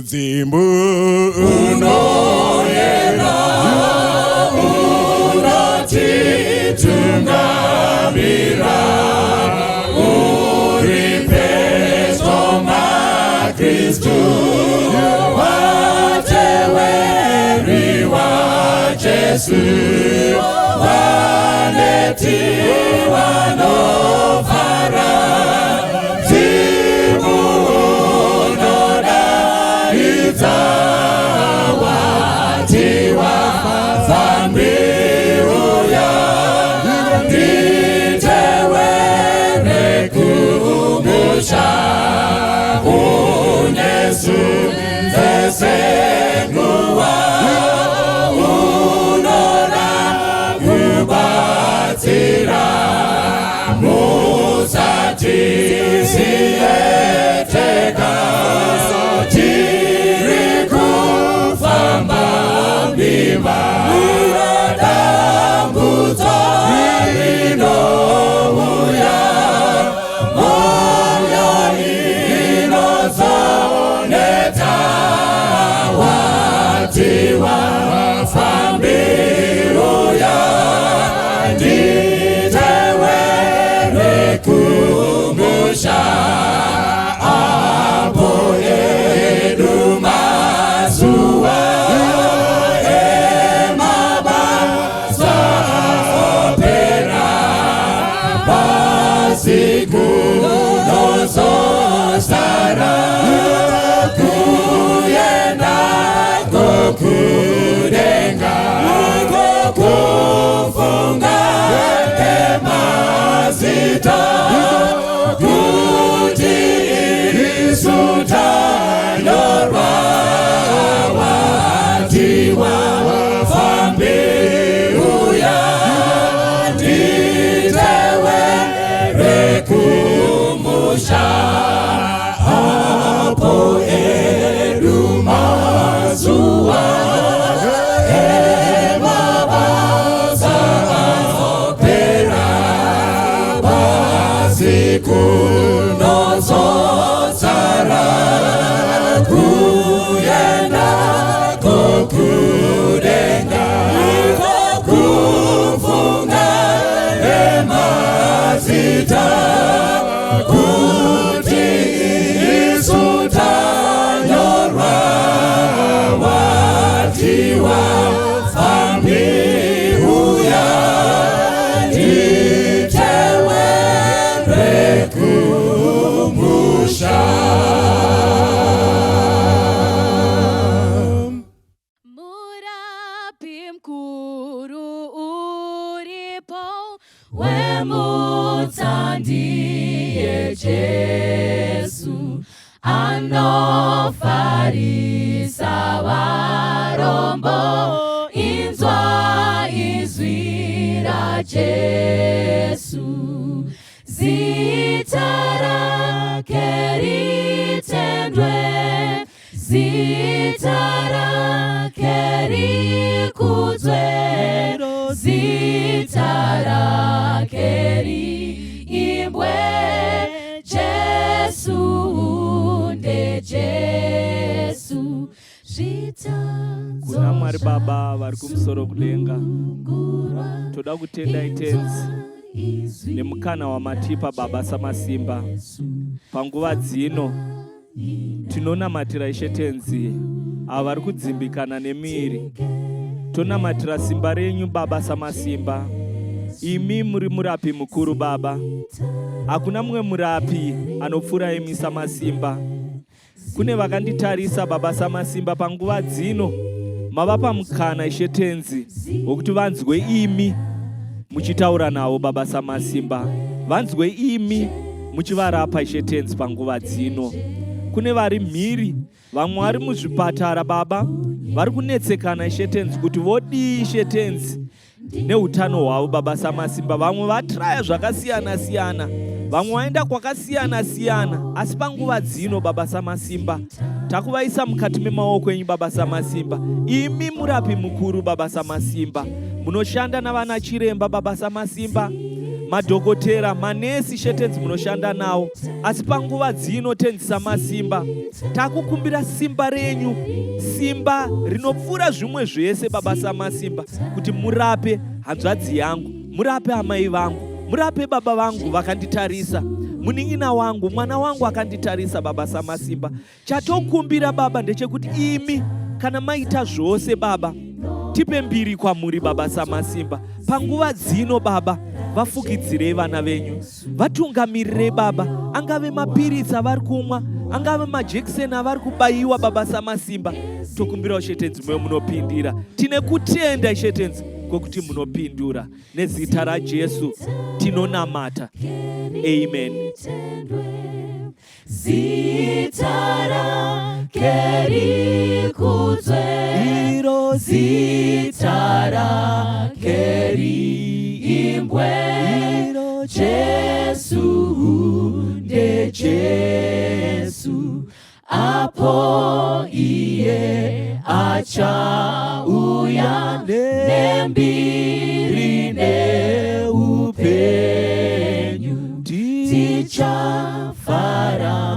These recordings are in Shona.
Mudzimu unoyera unotitungamira uri pedyo maKristu vateveri vaJesu vaneti vanofara Mudzimu unodaidza wati vafambi uya nditevere kumusha unesu dzese nguva unoda kubatsira musatisiye tega tiri kufamba murima dambudzo rinouya mwoyo inozoneta wati vafambi uya nditevere kumusha apo edu mazuva emabasa opera pasi kunozosara kuenda kudenga kufunga nemazita kuti isu tanyorwa wati vafambi uya nditevere kumusha apo edu mazuva emabasa opera pasi kunozosara kuenda kudenga kufunga nemazita kuti isu tanyorwa wati vafambi uya nditevere kumusha. Murapi mukuru uripo wemutsa ndiye Jesu anofarisa varombo inzwa izwi raJesu zita rake ritendwe zita rake rikudzwe zita rake riimbwe Jesu ndeJesu Kuna Mwari Baba vari kumusoro kudenga, toda kutendai Tenzi nemukana wamatipa Baba Samasimba panguva dzino. Tinonamatira Ishe Tenzi ava vari kudzimbikana nemiri. Tonamatira simba renyu Baba Samasimba. Imi muri murapi mukuru Baba. Hakuna mumwe murapi anopfuura imi Samasimba. Kune vakanditarisa Baba Samasimba panguva dzino mavapa mukana Ishe Tenzi wekuti vanzwe imi muchitaura navo Baba Samasimba, vanzwe imi muchivarapa Ishe Tenzi panguva dzino. Kune vari mhiri, vamwe vari muzvipatara Baba, vari kunetsekana Ishe Tenzi kuti vodii Ishe Tenzi neutano hwavo Baba Samasimba. Vamwe vatraya zvakasiyana siyana, vamwe vaenda kwakasiyana siyana, asi panguva dzino Baba Samasimba takuvaisa mukati memaoko enyu Baba Samasimba. Imi murapi mukuru Baba Samasimba, munoshanda navana chiremba Baba Samasimba. Madhokotera, manesi, shetenzi munoshanda nawo, asi panguva dzino tenzi samasimba, takukumbira simba renyu, simba rinopfuura zvimwe zvese, baba samasimba, kuti murape hanzvadzi yangu, murape amai vangu, murape baba vangu vakanditarisa, munin'ina wangu, mwana wangu akanditarisa, baba samasimba. Chatokumbira baba ndechekuti imi kana maita zvose baba, tipe mbiri kwamuri baba samasimba. Panguva dzino baba, vafukidzirei vana venyu, vatungamirirei baba, angave mapiritsi avari kumwa, angave majekiseni avari kubayiwa baba samasimba. Tokumbirawo shetenzi moyo munopindira. Tine kutenda ishetenzi kwekuti munopindura. Nezita raJesu tinonamata, amen. Zita rake rikudzwe, Iro zita rake riimbwe, iro Jesu ndeJesu, apo iye achauya nembiri neupenyu, tichafara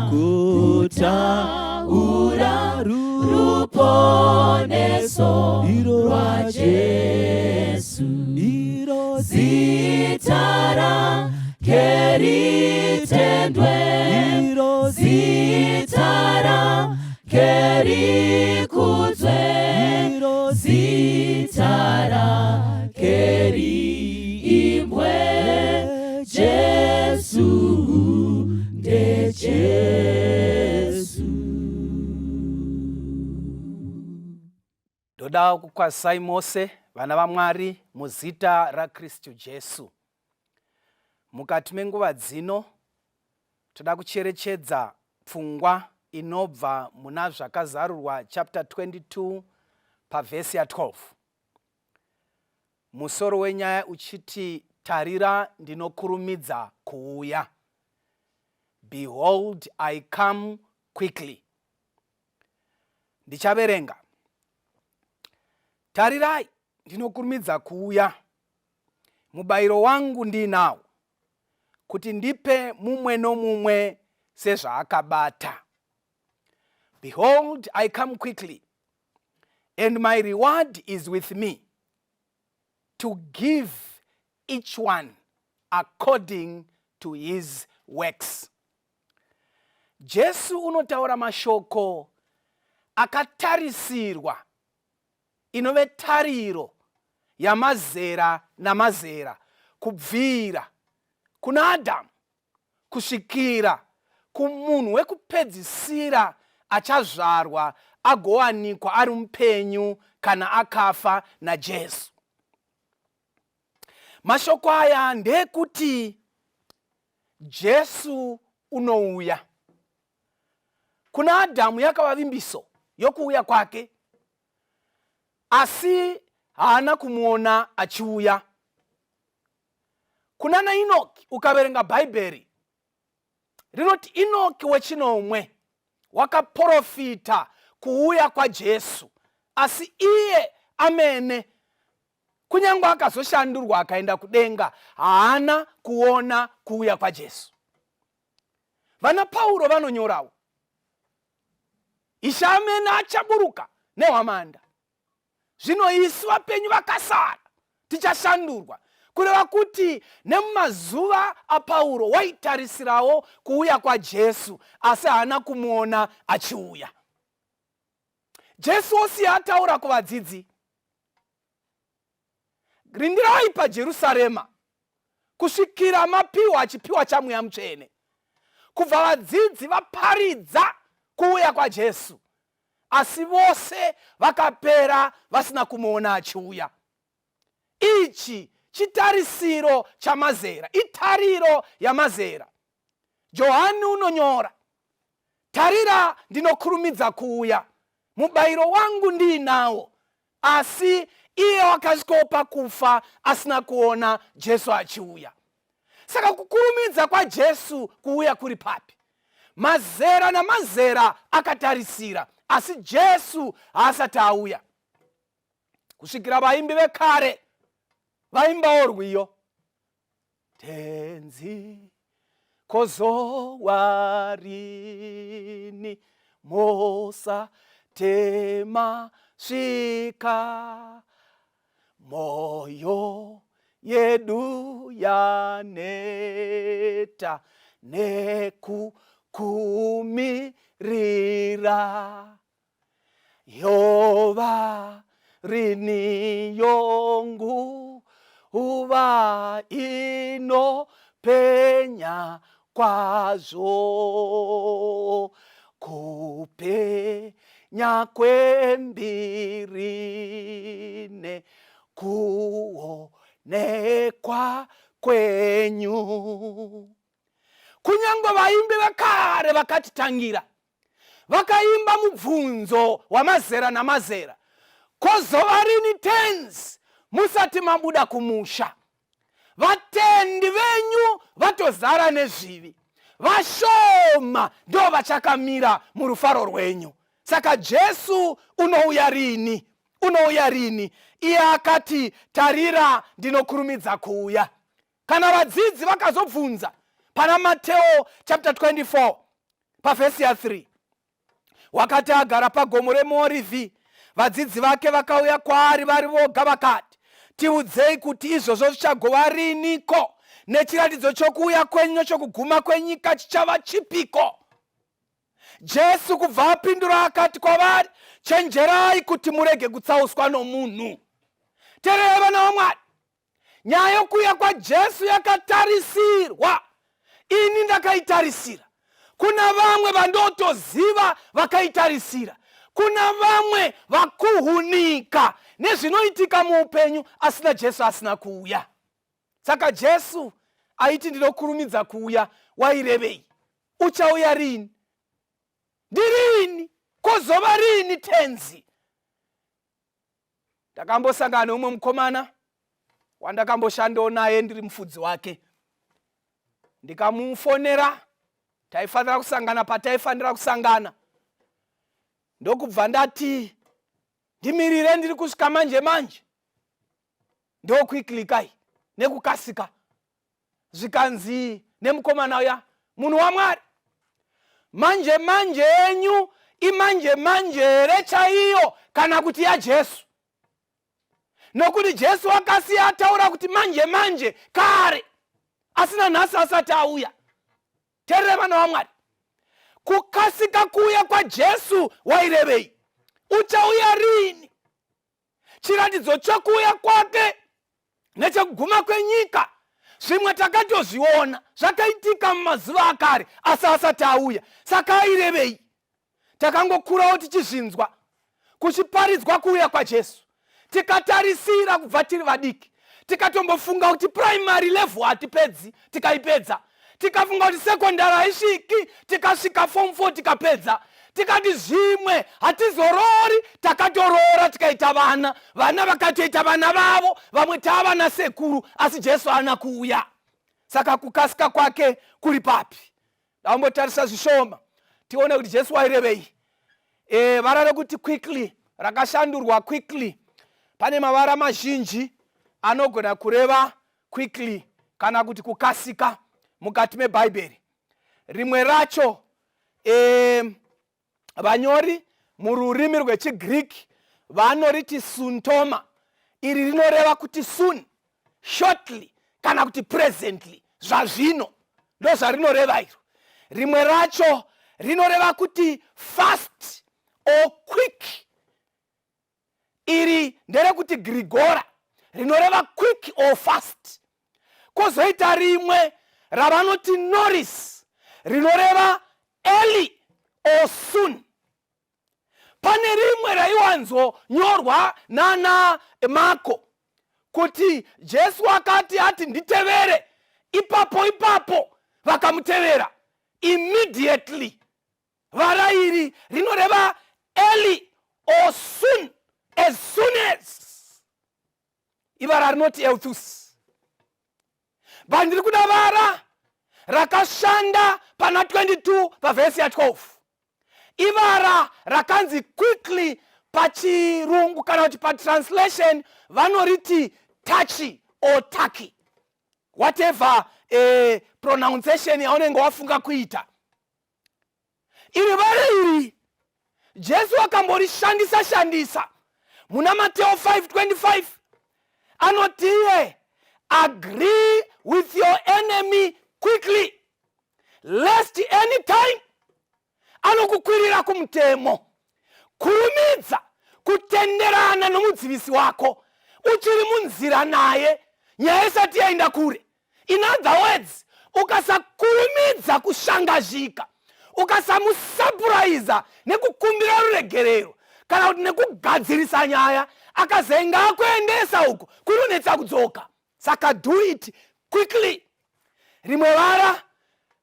kutaura ruponeso rwaJesu. Iro Zita rake ritendwe, iro zita rake rikudzwe, iro zita rake riimbwe, Jesu ndeJesu. Ndoda kukwazisai mose vana vaMwari muzita raKristu Jesu. Mukati menguva dzino toda kucherechedza pfungwa inobva muna Zvakazarurwa chapter 22 pavhesi ya 12. Musoro wenyaya uchiti tarira ndinokurumidza kuuya. Behold I come quickly. Ndichaverenga. Tarirai ndinokurumidza kuuya. Mubayiro wangu ndiinawo, kuti ndipe mumwe nomumwe sezvaakabata. Behold, I come quickly, and my reward is with me, to give each one according to his works. Jesu unotaura mashoko akatarisirwa inove tariro yamazera namazera kubvira kuna Adhamu kusvikira kumunhu wekupedzisira achazvarwa agowanikwa ari mupenyu kana akafa naJesu. Mashoko aya ndeekuti Jesu unouya. Kuna Adhamu yakava vimbiso yokuuya kwake, asi haana kumuona achiuya. Kuna naInoki, ukaverenga Bhaibheri rinoti Inoki wechinomwe wakaporofita kuuya kwaJesu, asi iye amene kunyange akazoshandurwa akaenda kudenga haana kuona kuuya kwaJesu. Vana Pauro vanonyorawo, Ishe amene achaburuka nehwamanda, zvino isu vapenyu vakasara tichashandurwa. Kureva kuti nemumazuva aPauro waitarisirawo kuuya kwaJesu, asi haana kumuona achiuya. Jesu osiya ataura kuvadzidzi, rindirai paJerusarema kusvikira mapiwa chipiwa chaMweya Mutsvene. Kubva vadzidzi vaparidza kuuya kwaJesu, asi vose vakapera vasina kumuona achiuya. Ichi chitarisiro chamazera, itariro yamazera. Johani unonyora, tarira ndinokurumidza kuuya, mubayiro wangu ndiinawo, asi iye wakasvikopa kufa asina kuona Jesu achiuya. Saka kukurumidza kwaJesu kuuya kuri papi? Mazera namazera akatarisira, asi Jesu haasati auya. Kusvikira vaimbi vekare vaimbawo rwiyo. Tenzi kozowa rini mosa tema svika moyo yedu yaneta nekukumirira Yova rini yongu uva inopenya kwazvo kupenya kwembiri nekuonekwa kwenyu. Kunyange vaimbi vekare vakatitangira vakaimba mubvunzo wamazera namazera, kozova rini Tenzi musati mabuda kumusha? Vatendi venyu vatozara nezvivi, vashoma ndo vachakamira murufaro rwenyu. Saka Jesu unouya rini? Unouya rini? Iye akati, tarira ndinokurumidza kuuya. Kana vadzidzi vakazobvunza pana Mateo chapter 24 pavhesi ya3, wakati agara pagomo reMuorivhi, vadzidzi vake vakauya kwaari vari voga vakati, tiudzei kuti izvozvo zvichagova riniko, nechiratidzo chokuuya kwenyu nechokuguma kwenyika chichava chipiko? Jesu kubva apindura akati kwavari, chenjerai kuti murege kutsauswa nomunhu. Tererai vana vaMwari, nyaya yokuuya kwaJesu yakatarisirwa. Ini ndakaitarisira, kuna vamwe vandotoziva vakaitarisira, kuna vamwe vakuhunika nezvinoitika muupenyu asina Jesu asina kuuya. Saka Jesu aiti ndinokurumidza kuuya wairevei? Uchauya rini? Ndirini? Kozova rini Tenzi? Ndakambosangana neumwe mukomana wandakamboshandawo naye ndiri mufudzi wake, ndikamufonera. Taifanira kusangana pataifanira kusangana, ndokubva ndati ndimirire, ndiri kusvika manje manje. Ndokwiklikai nekukasika, zvikanzi nemukomana uya, munhu waMwari, manje manje yenyu imanje manje here chaiyo kana kuti yaJesu? Nokuti Jesu akasiya ataura kuti manje manje kare, asina nhasi asati auya. Terere vana vaMwari, kukasika kuuya kwaJesu wairevei? Uchauya rini? Chiratidzo chokuuya kwake nechekuguma kwenyika zvimwe takatozviona zvakaitika mumazuva akare, asi asati auya. Saka airevei? Takangokurawo tichizvinzwa kuchiparidzwa kuuya kwaJesu, tikatarisira kubva tiri vadiki, tikatombofunga kuti primary level hatipedzi, tikaipedza, tikafunga kuti secondary haisviki, tikasvika form 4 tikapedza, tikati zvimwe hatizoroori, takatoroora tikaita vana, vana vakatoita vana vavo, vamwe tava nasekuru, asi Jesu haana kuuya. Saka kukasika kwake kuri papi? Ndambotarisa zvishoma tione kuti Jesu wairevei. Vara rekuti quickly rakashandurwa quickly, pane mavara mazhinji anogona kureva quickly kana kuti kukasika mukati meBhaibheri. Rimwe racho vanyori mururimi rwechiGreek vanoriti suntoma. Iri rinoreva kuti soon, shortly kana kuti presently, zvazvino, ndo zvarinoreva iro. Rimwe racho rinoreva kuti fast or quick. Iri nderekuti grigora, rinoreva quick or fast. Kwozoita rimwe ravanoti noris, rinoreva early or soon. Pane rimwe raiwanzonyorwa nana Mako kuti Jesu akati ati nditevere, ipapo ipapo vakamutevera, immediately. Vara iri rinoreva early or soon, as soon as. Ivara rinoti euthus. But ndiri kuda vara rakashanda pana 22 pavhesi ya12, ivara rakanzi quickly. Pachirungu kana kuti patranslation vanoriti tachi or taki. Whatever pronunciation yaunenge wafunga kuita. Iri vara iri Jesu akamborishandisa shandisa muna Mateo 5:25. Anotiye, "Agree with your enemy quickly, lest any time anokukwirira kumutemo." Kurumidza kutenderana nomudzivisi wako uchiri munzira naye, nyaya isati yaenda kure. In other words, ukasakurumidza kushangazhika, ukasamusapuraiza nekukumbira ruregerero kana kuti nekugadzirisa nyaya, akazenga akuendesa uko kunonetsa kudzoka. Saka do it quickly. Rimwe vara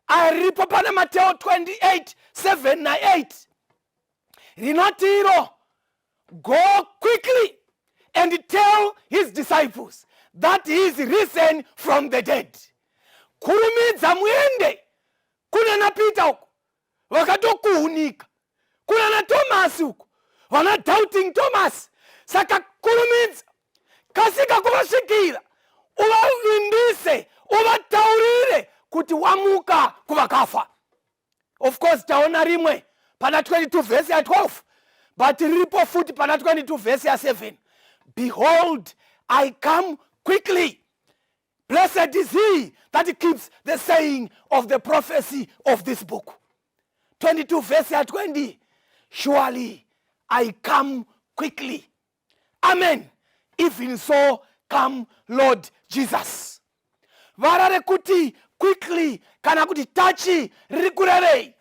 ariripo pana Mateo 28 7 na8 rinotiro, "Go quickly and tell his disciples that he is risen from the dead." Kurumidza muende kuna naPeter uko vakatokuhunika, kuna naTomasi uko vana Doubting Thomas. Saka kurumidza, kasika kuvasvikira, uvavimbise, uvataurire kuti wamuka kuvakafa. Of course, taona rimwe pana 22 vhesi ya12, but riripo futi pana 22 vhesi ya7, "Behold, I come quickly. Blessed is he that keeps the saying of the prophecy of this book." 22 vhesi ya20, "Surely I come quickly. Amen. Even so, come, Lord Jesus." Vara rekuti quickly kana kuti tachi riri kurevei?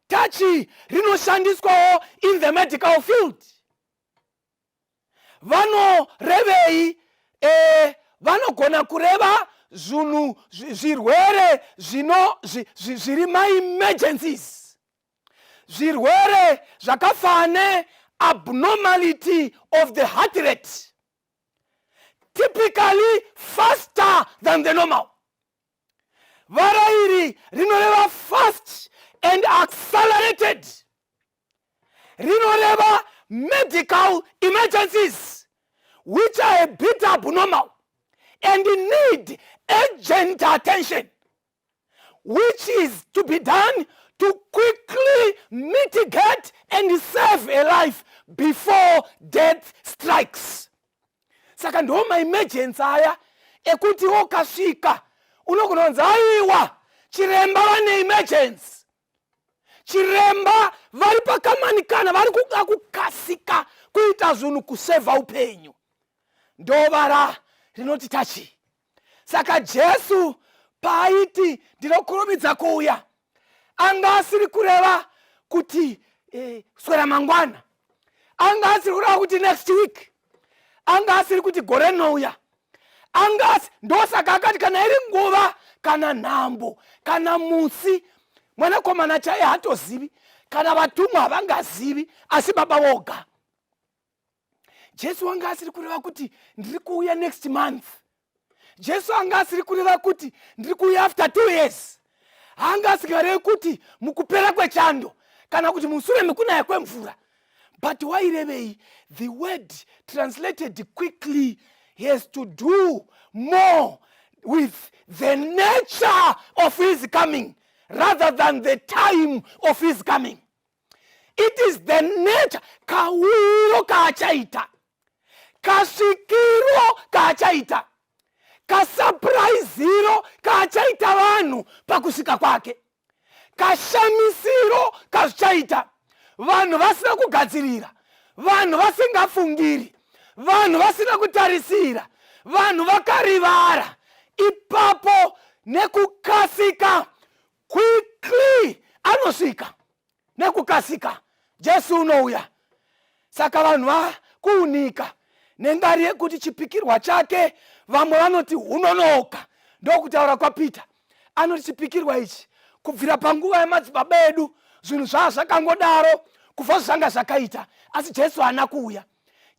Tachi rinoshandiswawo in the medical field. Vanorevei? Vanogona kureva zvinhu, zvirwere zvino zviri maemergencies, zvirwere zvakafanana abnormality of the heart rate, typically faster than the normal. Vara iri rinoreva fast and accelerated. Rinoreva medical emergencies which are a bit abnormal and need urgent attention, which is to be done to quickly mitigate and save a life before death strikes. Saka ndo maemergency aya ekuti ukasvika unogona kunzi, "Aiwa, chiremba vane emergency." Chiremba vari pakamanikana, vari kuda kukasika kuita zvinhu kusevha upenyu. Ndovara rinoti tachi. Saka Jesu paaiti, "Ndinokurumidza kuuya," anga asiri kureva kuti swera mangwana, anga asiri kureva kuti next week, anga asiri kuti gore rinouya, anga asi. Ndosaka akati, "Kana iri nguva kana nhambo kana musi, mwanakomana chaiye hatozivi, kana vatumwa havangazivi, asi Baba voga." Jesu anga asiri kureva kuti ndiri kuuya next month. Jesu anga asiri kureva kuti ndiri kuuya after 2 years. Haanga asingarevi kuti mukupera kwechando kana kuti mushure mekunaya kwemvura. But wairevei? The word translated quickly has to do more with the nature of his coming rather than the time of his coming. It is the nature, kauyiro kaachaita, kasvikiro kaachaita, kasapuraiziro kaachaita vanhu pakusvika kwake, kashamisiro kazvichaita vanhu vasina kugadzirira, vanhu vasingafungiri, vanhu vasina kutarisira, vanhu vakarivara. Ipapo nekukasika, quickly, anosvika nekukasika. Jesu unouya. Saka vanhu vakuunika nengari yekuti chipikirwa chake, vamwe vanoti hunonoka. Ndokutaura kwaPeter, anoti chipikirwa ichi kubvira panguva yamadzibaba edu zvinhu zvaa zvakangodaro, kubva zvanga zvakaita, asi Jesu haana kuuya.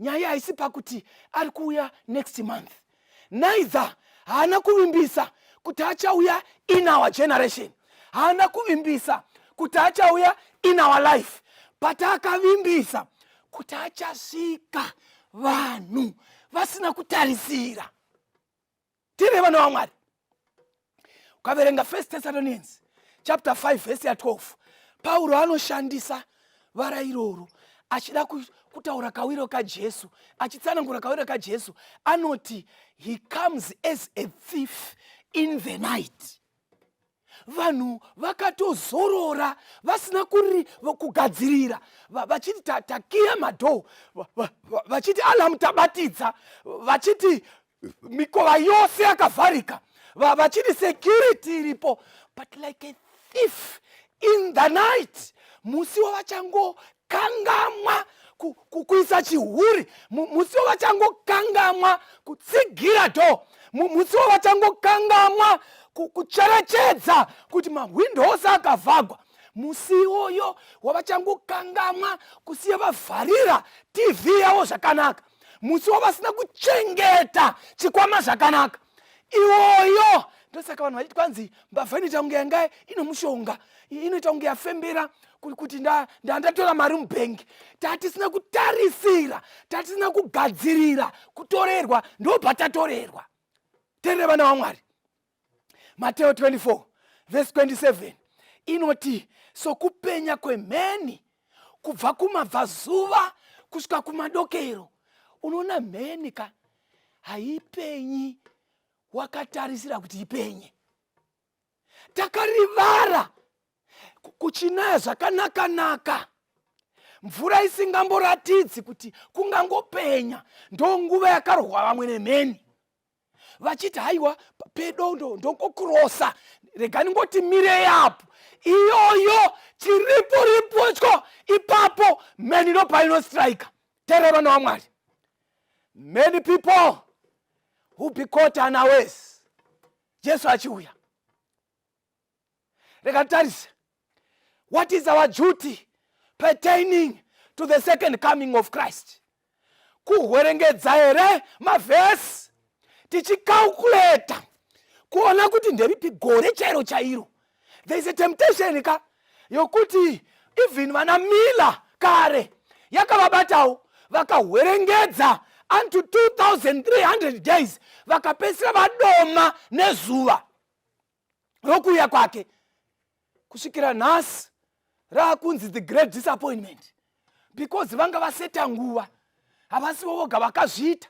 Nyaya haisi pakuti ari kuuya next month, neither haana kuvimbisa kuti achauya in our generation, haana kuvimbisa kuti achauya in our life, but akavimbisa kuti achasvika vanhu vasina kutarisira. Tiri vana vaMwari. Ukaverenga First Thessalonians chapter 5 verse ya 12, Pauro anoshandisa vara iroro achida kutaura kawiro kaJesu, achitsanangura kawiro kaJesu. Anoti he comes as a thief in the night. Vanhu vakatozorora vasina kuri kugadzirira, vachiti takiya madhoo, vachiti alamu tabatidza, vachiti mikova yose yakavharika, vachiti security iripo, but like a thief in the night, musi wavachangokangamwa kuisa chihuri, musi wavachangokangamwa kutsigira door, musi wavachangokangamwa kucherechedza kuti mahwindo ose akavhagwa, musi iwoyo wavachangokangamwa kusiya vavharira TV yavo zvakanaka, musi wavasina kuchengeta chikwama zvakanaka, iwoyo. Ndosaka vanhu vachiti kwanzi mbavha inoita kunge yanga ine mushonga, inoita kunge yafembera kuti ndatora mari mubhengi. Tatisina kutarisira, tatisina kugadzirira kutorerwa, ndobva tatorerwa. Terere vana vaMwari, Mateo 24 vhesi 27 inoti, "Sokupenya kwemheni kubva kumabvazuva kusvika kumadokero." Unoona mheni ka, haipenyi wakatarisira kuti ipenye. Takarivara kuchinaya zvakanaka-naka, mvura isingamboratidzi kuti kungangopenya, ndo nguva yakarwa vamwe nemheni, vachiti, "Haiwa, pedo ndongokurosa, rega ningoti mirei apo." Iyoyo chiripo ripotyo ipapo, mheni ndopainostrika. Tere vana vaMwari, many people who be caught unawares Jesu achiuya. Rega titarise, what is our duty pertaining to the second coming of Christ? Kuhwerengedza here mavhesi tichicalculata kuona kuti nderipi gore chairo chairo? There is a temptation ka yokuti even vana Miller kare yakavabatawo, vakahwerengedza unto 2300 days, vakapedzisira vadoma nezuva rokuuya kwake. Kusvikira nhasi raakunzi the great disappointment, because vanga vaseta nguva. Havasivo voga vakazviita,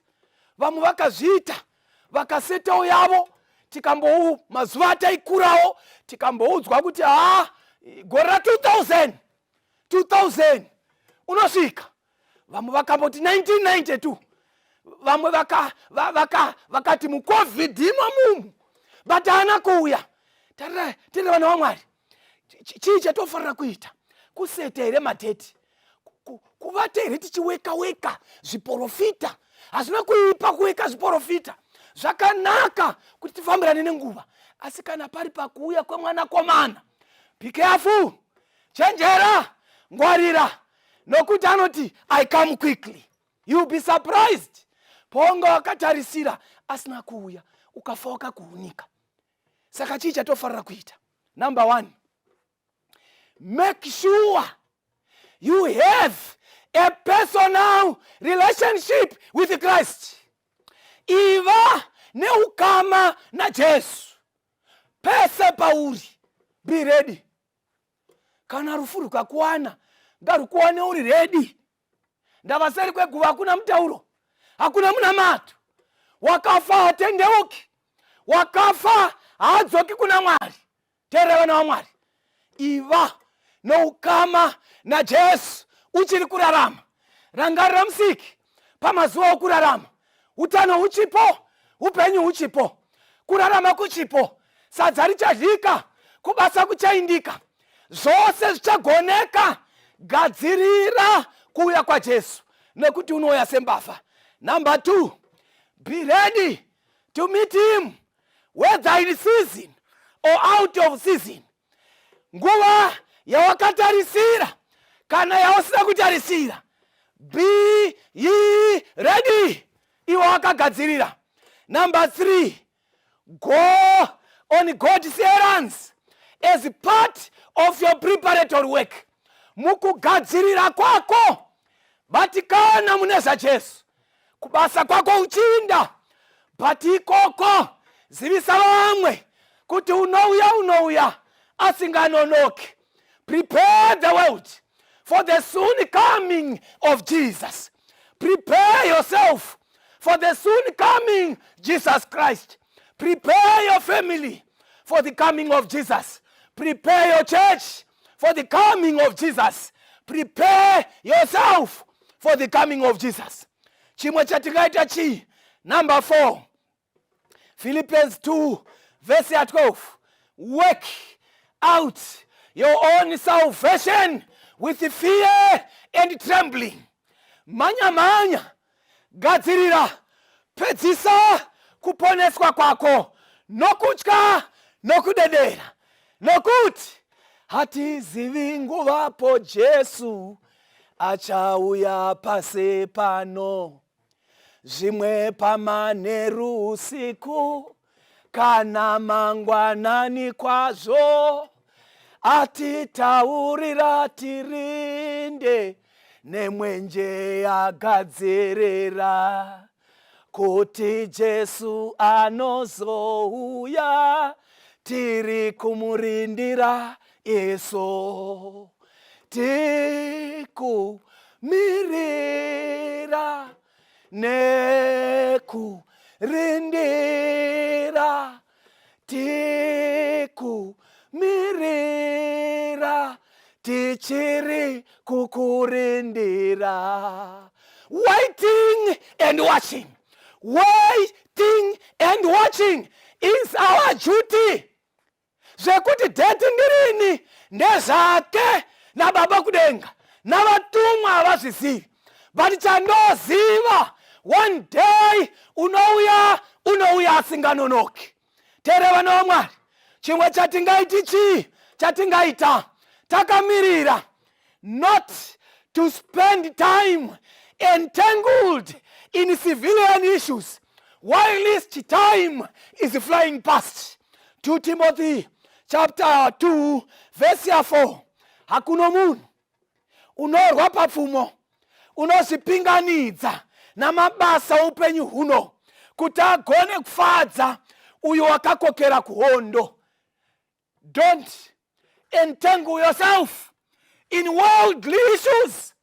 vamwe vakazviita, vakasetawo yavo. Tikambou mazuva ataikurawo tikamboudzwa kuti haa, gore ra2000 2000 unosvika. Vamwe vakamboti 1992, vamwe vakati muCOVID imomumu, but haana kuuya. Tarira, tiri vana vaMwari, chii chatofanira kuita? Kuseta here madate? Kuvata here tichiweka weka zviprofita? Hazvina kuipa kuweka zviprofita, zvakanaka kuti tifambirane nenguva. Asi kana pari pakuuya kwemwanakomana, be careful, chenjera, ngwarira, nokuti anoti, "I come quickly." You'll be surprised paunga wakatarisira asina kuuya, ukafa wakakuunika. Saka chii chatofanira kuita? Number one, make sure you have a personal relationship with Christ. Iva neukama naJesu pese pauri. Be ready. Kana rufu rukakuwana, ngarukuwane uri ready. Ndava seri kweguva hakuna mutauro, hakuna munamato. Wakafa hatendeuki, wakafa haadzoki kuna Mwari. Teerera vana vaMwari, iva noukama naJesu uchiri kurarama. Rangarira Musiki pamazuva okurarama, utano huchipo, upenyu huchipo, kurarama kuchipo, sadza richadyika, kubasa kuchaindika, zvose zvichagoneka. Gadzirira kuuya kwaJesu, nekuti unouya sembavha. Number two, be ready to meet him whether in season or out of season. Nguva yawakatarisira kana yausina kutarisira, be ye ready, iwe wakagadzirira. Number three, go on God's errands as part of your preparatory work. Mukugadzirira kwako, batikana mune zvaJesu. Kubasa kwako uchiinda, but ikoko Zivisa vamwe kuti unouya unouya asinganonoki. Prepare the world for the soon coming of Jesus. Prepare yourself for the soon coming Jesus Christ. Prepare your family for the coming of Jesus. Prepare your church for the coming of Jesus. Prepare yourself for the coming of Jesus. Chimwe chatingaita chii? Number 4. Philippians 2 verse ya 12. Work out your own salvation with fear and trembling. Manya manya, gadzirira, pedzisa kuponeswa kwako nokutya nokudedera, nokuti hatizivi nguvapo Jesu achauya pasi pano. Zvimwe pamanheru usiku kana mangwanani kwazvo, atitaurira tirinde nemwenje yagadzirira, kuti Jesu anozouya, tiri kumurindira isu. Tikumirira nekurindira, tikumirira, tichiri kukurindira. Waiting and watching, waiting and watching is our duty. Zvekuti date ndirini ndezvake nababa kudenga navatumwa havazvizivi, but chandoziva, one day unouya, unouya asinganonoki. Tere vana vaMwari, chimwe chatingaiti chii? Chatingaita takamirira, not to spend time entangled in civilian issues whilst time is flying past. 2 Timothy chapter 2 verse ya 4. Hakuno munhu unorwa papfumo unozvipinganidza namabasa oupenyu huno, kuti agone kufadza uyo wakakokera kuhondo. Don't entangle yourself in worldly issues.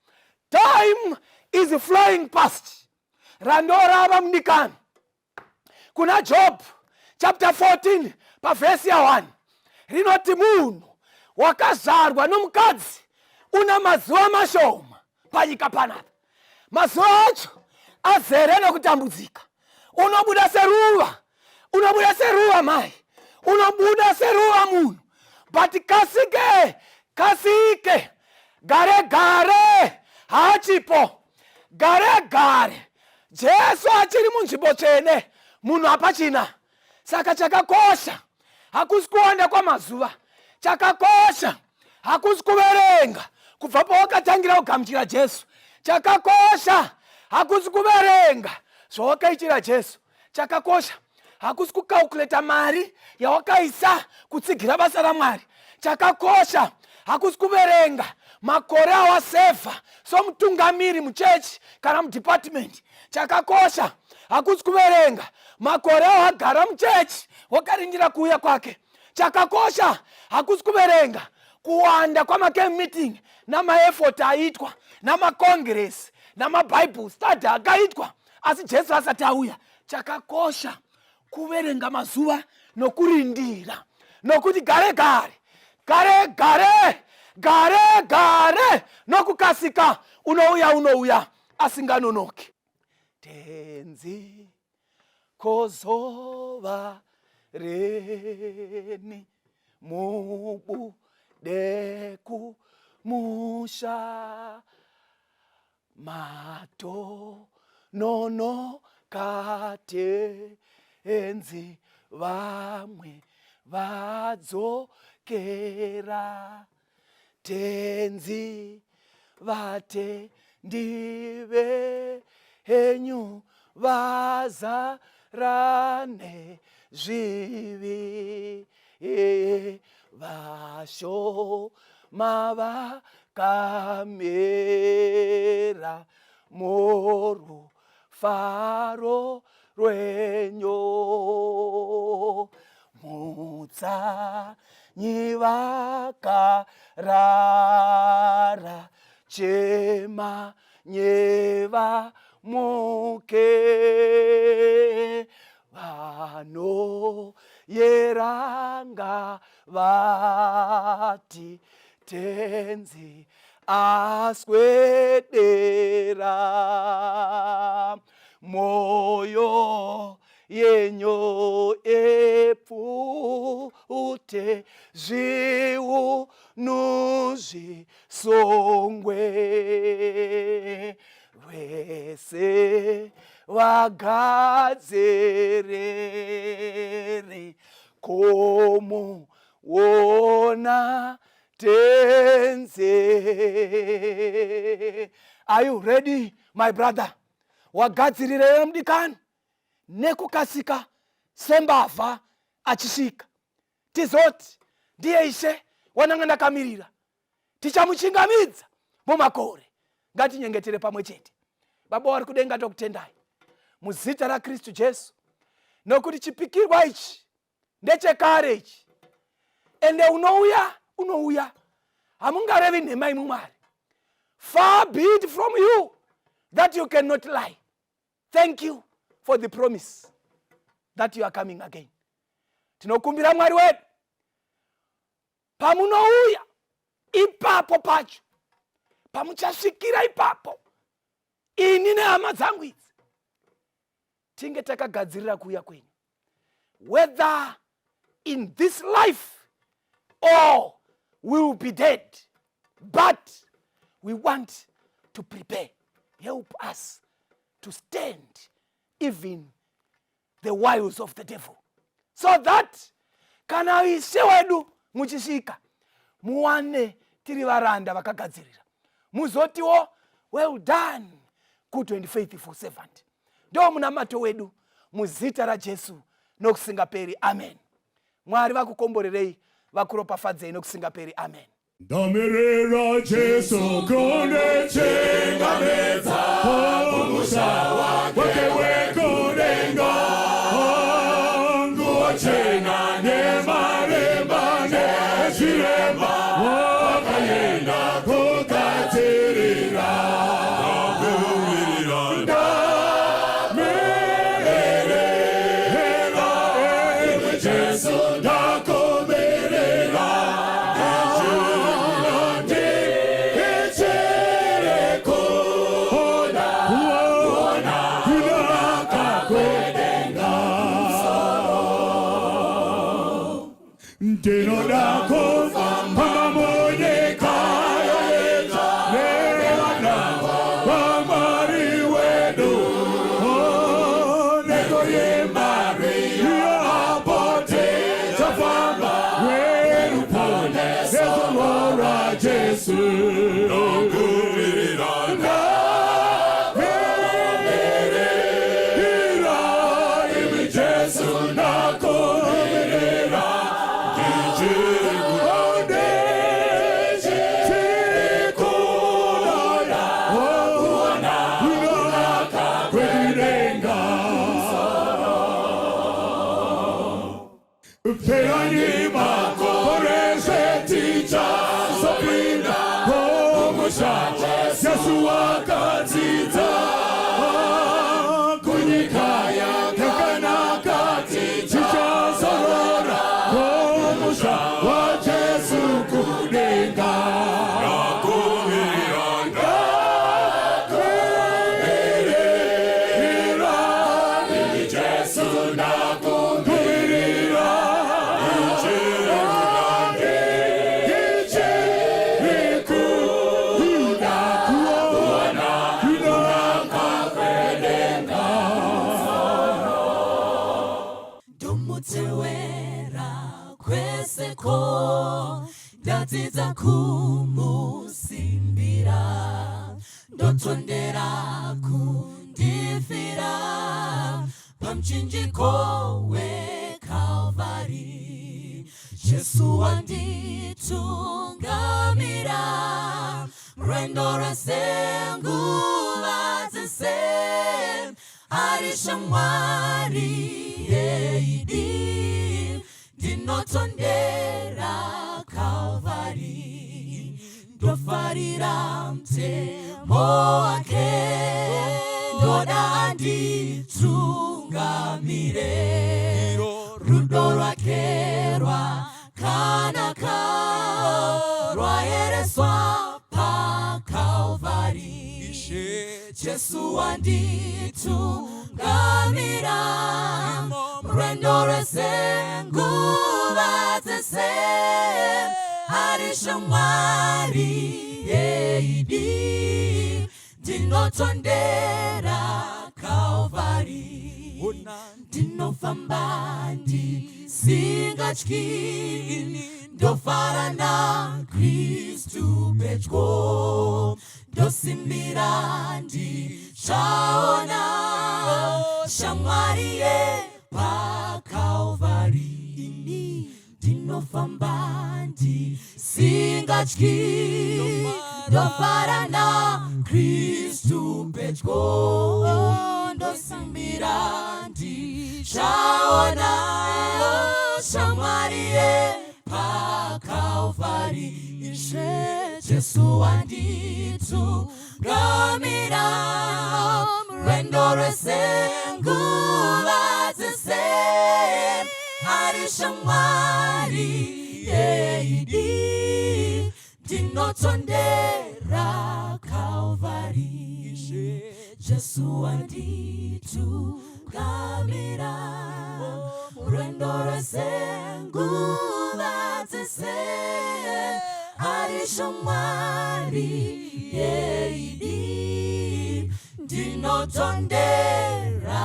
Time is flying past. Randorava mudikani kuna Job chapter 14 pavhesi ya1 rinoti, munhu wakazvarwa nomukadzi una mazuva mashoma panyika panapa, mazuva acho azere nokutambudzika. Unobuda seruva, unobuda seruva mai, unobuda seruva munhu, but kasike kasike, gare gare haachipo. Gare gare Jesu achiri munzvimbo tsvene, munhu hapachina. Saka chakakosha hakusi kuwanda kwamazuva, chakakosha hakusi kuverenga kubva pawakatangira kugamuchira Jesu, chakakosha hakusi kuverenga zvawakaitira Jesu, chakakosha hakusi kucalculate mari yawakaisa kutsigira basa raMwari, chakakosha hakusi kuverenga makore awasevha somutungamiri muchechi kana mudepartment, chakakosha hakusi kuverenga makore awagara muchechi wakarindira kuuya kwake, chakakosha hakusi kuverenga kuwanda kwamacamp meeting namaeffort aitwa namacongress namabible study akaitwa asi Jesu asati auya. Chakakosha kuverenga mazuva nokurindira, nokuti gare gare, gare gare, gare gare nokukasika unouya, unouya asinganonoki. Tenzi kozova reni mubude kumusha, matononoka Tenzi, vamwe vadzokera. Tenzi, vatendi venyu vazara nezvivi, vashoma vakamera murufaro rwenyu. Mutsanyi vakarara chema nyeva muke vanoyeranga vati tenzi aswedera moyo yenyu epfute zviunu zvisongwe vese vagadzirire kumuona tenzi. Are you ready my brother? Wagadzirire mudikani nekukasika sembavha achisvika tizoti ndiye ishe wananga ndakamirira tichamuchingamidza mumakore ngatinyengetere pamwe chete baba wari kudenga tokutendai muzita rakristu jesu nokuti chipikirwa ichi ndechekare ichi ende unouya unouya hamungarevi nhema imwi mwari far be it from you that you cannot lie thank you for the promise that you are coming again tinokumbira mwari wedu pamunouya ipapo pacho pamuchasvikira ipapo ini nehama dzangu idzi tinge takagadzirira kuuya kwenyu whether in this life or we will be dead but we want to prepare help us to stand even the wiles of the devil so that kana ishe wedu muchisvika muwane tiri varanda vakagadzirira muzotiwo well done good and faithful servant ndo munamato wedu muzita rajesu nokusingaperi amen mwari vakukomborerei vakuropafadzei nokusingaperi amen Ndamirira Jesu kundichingamidza kumusha wake wekudenga nguo chena nemarimba nezviremba wakaenda kugadzirira ndakumirira ndamirira iwe Jesu ndakumirira Ndinoda kufamba munyika nevana vaMwari wedu nekuimba apo tichafamba neruponeso rwaJesu Ndakumirira ndakumirira imi Jesu ndakumirira ndichiri kuona kunaka kwekudenga Peranyi makore tichazopinda kumusha Jesu wakadzidza kunyika yakanaka tichazorora kumusha waJesu kudenga Ndakumirira ndakumirira imi Jesu ndakumirira ndichiri kuda kuona kunaka kwedenga Ndomutewera kweseko ndadzidza kumusimbira ndotondera kundifira pamuchinjiko wekalvari Jesu wanditungamira rwendo rwese nguva dzese ari shamwari yeidi. Ndinotondera Calvari, ndofarira mutemo wake, ndoda anditungamire. Rudo rwake rwakanaka, rwayereswa paCalvari. Jesu wanditungamira rwendo rwese, nguva dzese, ari shamwari yeidi. Ndinotondera Calvari, ndinofamba ndisingatyi, ndofara naKristu pedyo, ndosimbira ndichaona shamwari yepaCalvari. Ndinofamba ndisingatyi, ndofara naKristu pedyo, ndosimbira ndichaona shamwari yepaCalvari. Ishe Jesu wanditungamira rwendo rwese, nguva dzese, ari shamwari yeidi. Ndinotondera Calvari, Jesu wanditungamira rwendo rwese, nguva dzese, ari shamwari yeidi. Ndinotondera.